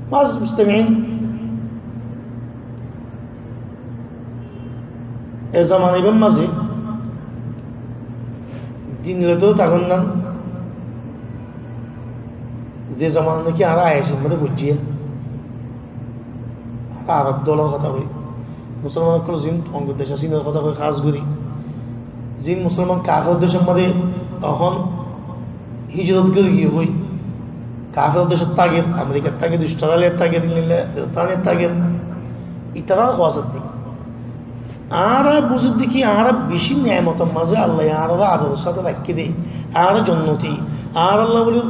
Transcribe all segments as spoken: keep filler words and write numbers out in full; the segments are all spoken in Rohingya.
Muaz mustamiin, e zomana ibár mazé din loi dóri tákon na, ze zomana naki añára ayacir mazé foijjí, añára Arab dólor hotá hoi, musolman ókkol zin ongo dec asé, inor hotá hoi hás gorí, zin musolman kafer decor mazé ehón hijrot gorí giyé goi. Kafer decot táker, Amerikat táker, Australiyat táker, Ingland, Britaniya táker. Itarar hoás de. Añára buzí de ki, añára beci nemotor mazé Allaye añárare adoror sáte raikké de. Añára jonnoti, añáralla buli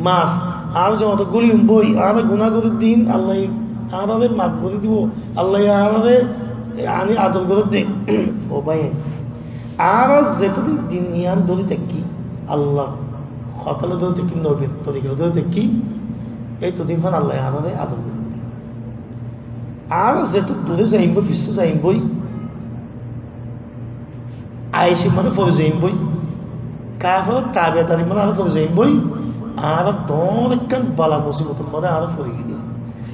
maf, añára jonnotot góliyum boi, añára guná gorí din, Allaye añárare maf gorí dibo, Allaye añárare ani ador gorí de. Ó bái, añára zetodin din iyan dóri táki, Allar hotá loi dóri táki, nobir torika loi dóri táki, etodin fán Allaye añárare ador gorí de. Añára zetó dure zaiyum boi, fissé zaiyum boi, ayacir mazé fori zaiyum boi, kaferor tabedarir mazé añára fori zaiyum boi, añára dóñr ekkán bala musibotor mazé añára fori giyé.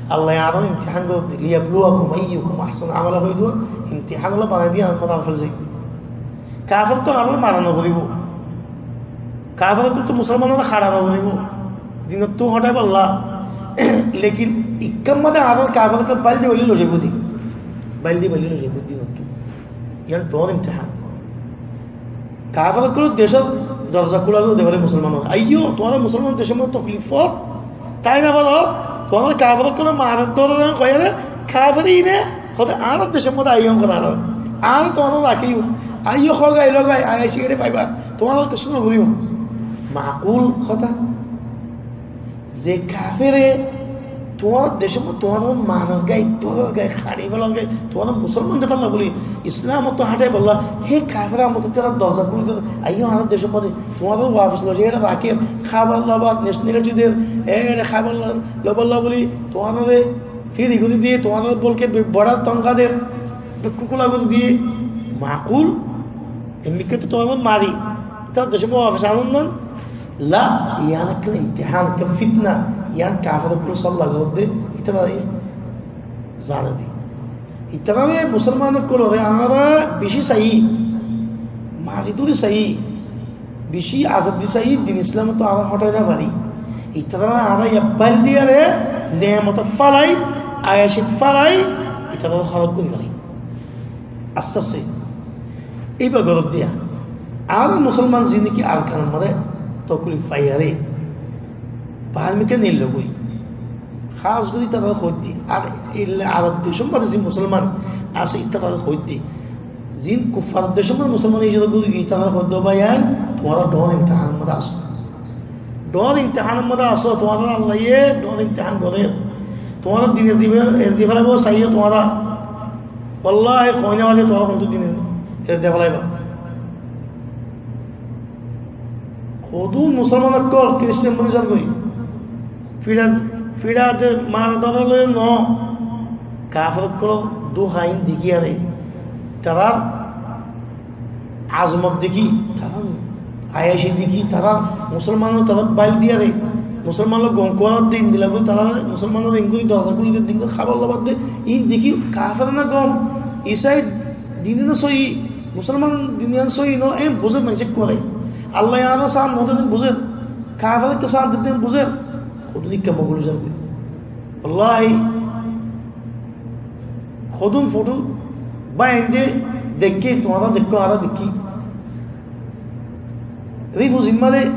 Allaye añárare imtihan gorí de, "Liyabluwakum ayyukum ahsanu amala" hoi de, imtihan olla banai de, añára fori zaiyum. Kafer ottu añárare mara no foribo. Kafer ottu musolmanore hára no foribo. Dinottú hotáibolla. Lekin ikkán mazé añárare kafer ottu baildi baildi loi zaibo de. Baildi baildi loi zaibo dinottú. Iyan dóñr imtihan. Kafer ottu decor dorza kúla gorí de fare musolmanore. Aiyó, tuáñra musolman decor mazé toklif fo, tái no faro, tuáñra kafer ókkole maro, dóro, dóro hoiyóre, kafer ine hoó de añárar decor mazé aiyó, hoó de añára, añára tuáñrare rakíyum. Aiyó, hoó gai, loi gai, aiyóre faiba, tuáñrare kessú no goríyum. Makul hotá. Ze kafere tuáñrar decor mazé tuáñrare marar gai, dórar gai, hári felar gai, tuáñrare musolman de falla buli, Islam ottu hátai bolla, hé kafere añárar dorza kúli de, aiyó añárar decor mazé, tuáñrare wafes loi zai, ére raker, hábar lobar, nationality der, ére hábar lo-, lobar buli, tuáñrare firi gorí diye, tuáñrare bolke be-, bora tonka der, bekkún kúla gorí diye, makul, emikká to tuáñrare mari, tar decor mazé wafes anon na, la, iyan ekkán imtihan, ekkán fitna, iyan kafer ókkole solla gorer de, itarare zane de. Itarare musolman ókkolore añára beci sai, mari dóri sai, beci azab di sai, din Islam ottu añára hotai no fari. Itarare añára yabbail diyore, nemotot falai, ayacit falai, itarare hóraf gorí félai. Aste aste. Íba goróddiya. Ar musolman zin niki Arkanor mazé toklif faiyóre, Barmika nillo goi. Hás gorí tarare hoóidde. Ar ille Arob decor mazé zin musolman asé, tarare hoóidde. Zin kuffar decor mazé musolman hijrot gorí giyé, tarare hoóidde, báiyain, tuáñra dóñr imtihanor mazé asó. Dóñr imtihanor mazé asó, tuáñrare Allaye dóñr imtihan gorer. Tuáñra din eri di fe-, eri di félaibo saiyó tuáñra. Wallahi, hoói no fari tuáñra hontú din eri di félaiba. Hodún musolman ókkol Kristian boni zargoi. Fira, fira de, mara dóra loi no. Kafer ókkolor duhain dekíyore, tarar azomot dekí, tarar ayaci dekí, tarar musolmanore tarar bail diyore, musolmanore gom kuwalar de, endilla gori tarar musolmanore engori dorza kúli de, din hábar lobar de, in dekí kaferana gom, Isai din na sóiyi, musolman din na sóiyi no, en buzer maincé kore. Allaye añára sáat no de den buzer, kafer ókkole sáat de den buzer, hodún ikká mogol zargoi. Wallahi, hodún foto báiyain de deikké, tuáñra deikkó, añára deikki. Rifuzi mazé,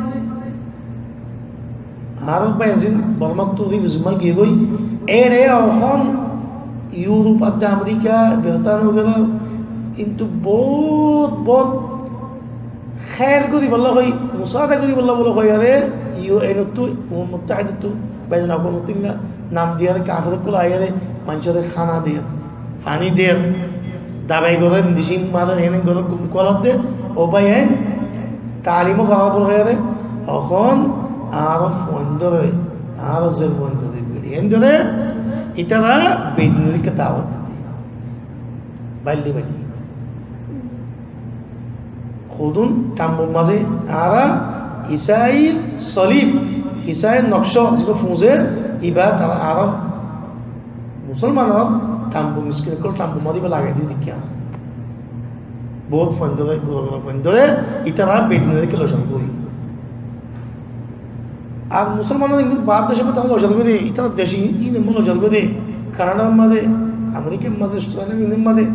añárar báiyain zin Bormáttu rifuzi mazé giyé goi. Ére ehón Iurup adde, Amerika, Britaniya uggwá kintu bout, bout hér goríbolla hoi, musaada goríbolla buli hoiyóre, U N ottu, Umam Muttahidottu, Bainul Akwamottu nam diyóre, kafer ókkol aiyóre, maincóre hána der, faní der, dabai gorer, indicin marer, héne gorer, gom kuwalar de, ó báiyain, talim ó fora buli hoiyóre, ehón añárar fuaindóre, añárar zer fuaindóre, beri héndóre, itara bedinor ikká dawot de, bailli bailli. Hodún tambur mazé añára Isair solib, Isair nokcá, zibá fuñzer, ibá tara añárar Musolmanor tambu, miskin ókkol tambu mari ba lagai di dikká. Bout fuain dóre, gura gura fuain dóre, ítara bedin dóre ki lozar gori. Ar musolmanor indu baár decor mazé lozar gori, ítara dec in mazé lozar gori, Kanadar mazé, Amerikar mazé, Australiar mazé,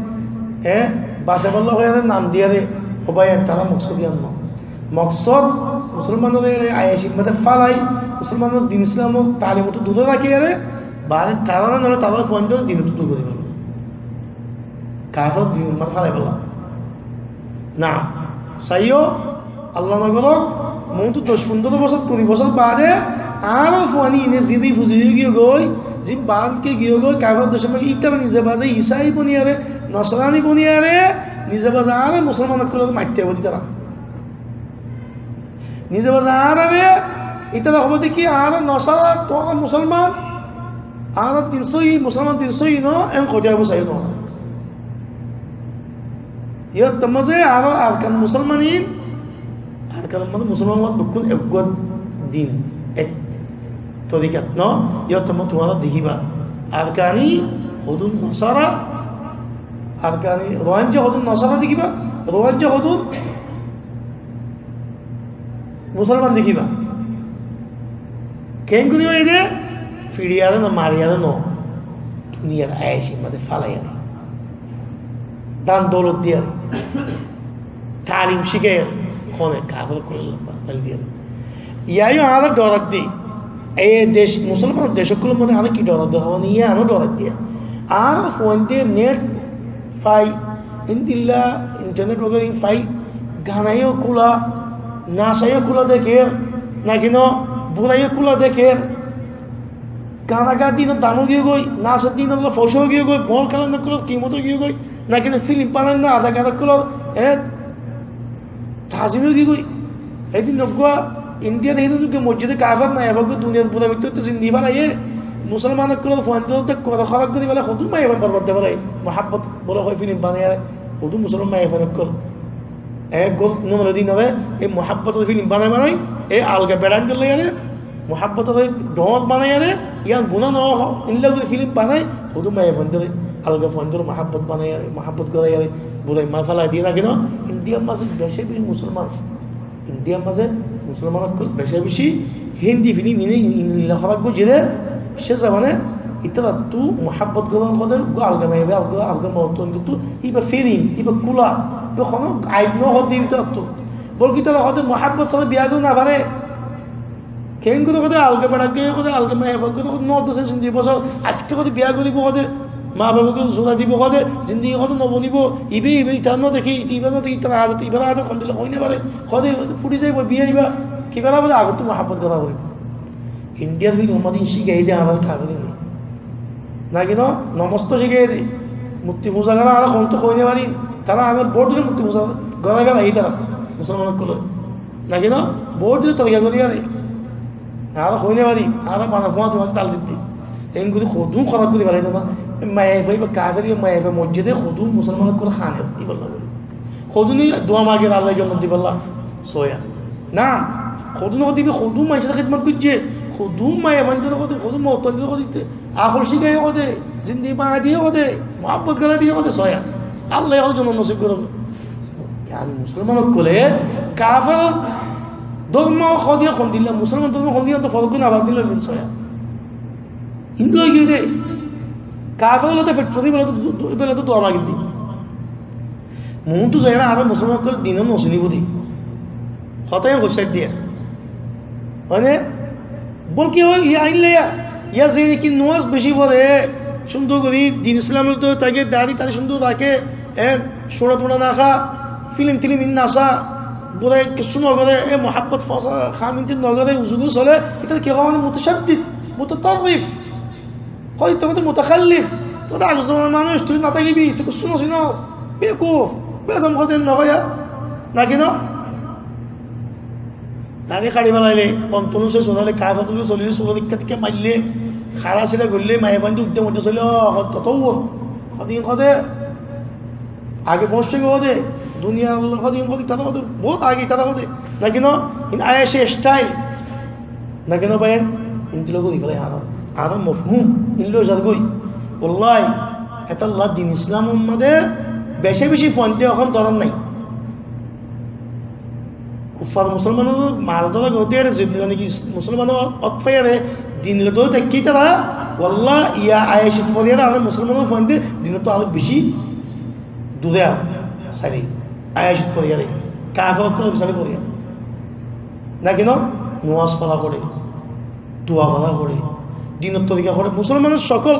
e, basaibolla hoiyaré nam diyaré, ó bái, tara moksod iyan no. Moksod musolmanore ere ayacir mazé félai, musolmanor din Islamor talim ottu dure rakiyaré, bade tarare nole tarar fuaindore din ottu dur gori félai. Kafer din mazé félai bolla. Na, saiyó, Allah no gorok, muúntu doc fundoro bosór, kuri bosór bade, añárar fuain ine zidi fuzi giyói, zin bad ki giyói, kafer decor mazé ítara nize baze Isai boniyaré, Nasrani boniyaré, nize baze añárar musolman ókkolore maitté hoibo ítara. Nize baze añárare, ítara hoibo de ki, añára Nasara, tuáñra musolman, añárar din sóhi, musolman din sóhi no, en hotá hoibo saiyó tuáñra. Iyót mazé añárar Arkan musolman in, Arkan mazé musolman ókkol bekkún eggúa din, ek torikat no, iyót mazé tuáñra dekíba. Arkani hodún Nasara, Arkani Rohingya hodún Nasara dekíba, Rohingya hodún musolman dekíba. Keéngori óiye de? Fiçiyaré no, mariyaré no. Duniyar ayacir mazé félai diyaré. Dan doulot diyaré. Talim cíkai diyaré. Hone kafer ókkol diyaré. Iyá yó añára dhorar de. E dec, musolman dec ókkolor mazé añára ki dhorar de? Hone iyá añára dhorar de. Añárar fuainde net fai, endilla internet wagera fai, gana yó kúla, nasa yó kúla dekér, naki no, bura yó kúla dekér. Gana gá dinor dam ó giyói, nasor dinor foicá ó giyói, bol kélan ókkolor kimot ó giyói, naki no filim banai no adakar ókkolor, e, tazim ó giyói. Edin eggúa Indiyar hédin eggúa mosjide kafer maiyafuain duniyar bura goitte goitte zindigi félaiye, musolman ókkolor fuain dóre kore hóraf gori félai, hodún maiyafuain borbad di félai, muhabbot bole hoi filim banaiyaré, hodún musolman maiyafuain ókkol. E gol nomor dinore, e muhabbotor filim banai banai, e alga beçain dóri loiyaré, muhabbotor dhoóñr banaiyaré, yián guná no, endilla gori filim banai, hodún maiyafuain dóre, alga fuain dóre muhabbot banaiyaré, muhabbot goraiyaré, burai ma félai diye naki no, Indiyar mazé beci beci musolman. Indiyar mazé musolman ókkol beci beci Hindi filim ine, ine hóraf goijjé de, se zamane itarattu muhabbot goron hode, go alga maiyafuain, alga, alga morotfuain ottu, iba filim, iba kúla, iba hono aib no hode itarattu. Bolki tará hode muhabbot sára biya gori no fare. Keéngori hode alga beçak giyói hode alga maiyafuain hode no dose zindigi bosór, aijja hode biya goribo hode, ma baf ókkol zura dibo hode, zindigi hode no bonibo, ibe ibe itara no deké, ita iba no deké, itara adat, ibar adat hondilla hoi no fare, hode fuçi zaibo, biya iba, ki gora fore, agottu muhabbot gora foribo. Indiyar filim mazé cíkai de añárar kaferin. Naki no, nomaz to cíkai de, murti fuza gora añára hontú hoi no fari, tará añára bout dure murti fuza gorai félai tará, musolman ókkole. Naki no? Bout dure torika gori félai. Añára hoi no fari, añára bana fuañti fuañti tal didde. Engori hodún hóraf gori félai de na. Maiyafua iba kafer, iba maiyafua mosjide hodún musolman ókkol hane, ibolla boli. Hodún dua mager Allah jonnot dibolla. Soya. Na, hodún hode iba hodún manúcor hidmot goijjé, hodún maiyafuain dóre hode, hodún morotfuain dóre hode, akol cíkai hode, zindigi banai diye hode, muhabbot gorai diye hode, soya. Allah hode jonnot nosib gorouk. Yáni musolman ókkole kafer dormo hode hondilla, musolman dormo hondilla to forok no fare dilla giyói soya. Hindu giyói de. Kafer ókkol to fet fori bole to, bole to dua magi de. Muúntu zaiyóre añára musolman ókkol din no sinibo de. Hotá yián hoiccé de. Mane, bolki hoi, ya ailla ya, ya ze niki nomaz beci fore, cúndor gori din Islam loi táke, dari tari cúndor raké, e, cúra tura no há, filim tilim in no sa, burai kessú no gore, e, muhabbot fasa, ham in tin no gore, uzu gori sole, ítare ki hó mane mutacaddid, mutatarrif. Hoi, tuñí to mutakhallif, tuñí to agor zomanar manúic, tuñí no tákibi, tuñí kessú no sinos, bekuf, bedom hotá no hoiya, naki no? Dari haçi felaile, kontonu se sodaile, kafer tulu solile, sura dikka dikka maille, hara sira goille, maiyafuain de udde modde soile, o, hot-, tatawwur. Hodin hode, age foóñssi giyói de, duniyar hodin hode, tara hode, bout age tara hode. Naki no? In ayashe style. Naki no bái, in tilo gori félai añára. Añára mofhum, in loi zargoi. Wallahi, etolla din Islamor mazé beca beci fuain de ehón doron nai. Kuffar musolmanor mara dóra goré de, zedún naki musolmanor ot faiyóre din loi dóri táke tará, wallahi, iya ayacit foriyóre añára musolmanor fuain de din ottú aró beci dure ar, sari, ayacit foriyóre, kafer okkol beci foriyóre. Naki no? Nomaz fora goré, dua fora goré, dinor torika goré. Musolmanor sokol,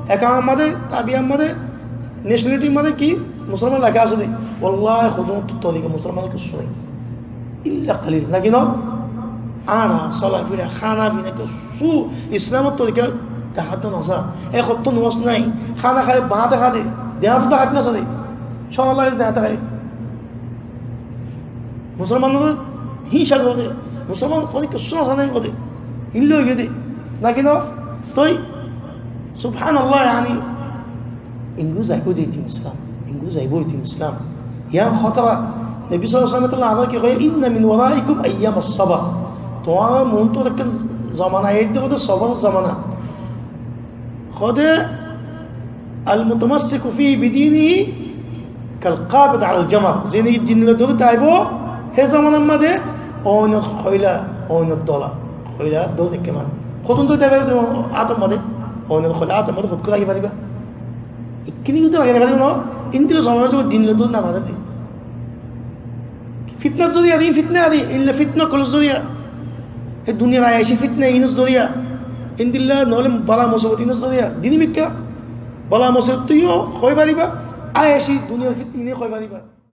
ekam mazé, tabiya mazé, nationality mazé ki musolman leká asé de? Wallahi, hodún torika musolmanor kessú nai. Illa kalil, naki no? Añára solafira, hána fina, kessú Islamor torika deháito no za. Ek ottó nomaz nai, hána háile bát há de, deháito deháito no za de. Sólla deháito há de. Musolmanore hínsa goré de, musolman hoilé kessú no zane goré de, ílla óiye de, naki no? Toi, subhanallah, yani, engori zaibo de din Islam, engori zaibo din Islam. Yián hotá, Nobi sallallahu alaihi wasallam ki hoiye, "Inna min waraikum ayyamas sabr." Tuáñrar muúntu ekkán zomana aiyér de, sobor zomana. Hoó de, "Al-mutamassiku fi bidinihi kal-qabid alal-jamar." Ze naki din loi dóri táibo, hé zomanar mazé oinor hoila, oinor dola, hoila dóri táke mane. Hotún dóri táibo tuáñr átor mazé, oinor hoila átor mazé hotún raki fariba. Ekkíni kintu raki no fariba no, endilla zomana asé din loi dóri no fare de. Fitnar zoriya, in fitna ar, illa fitna ókkolor zoriya. E duniyar ayaci fitna inor zoriya. Endilla noóile bala musibot inor zoriya. Dini mikká bala musibot tuiyo hoi fariba, ayaci duniyar fitna ine hoi fariba.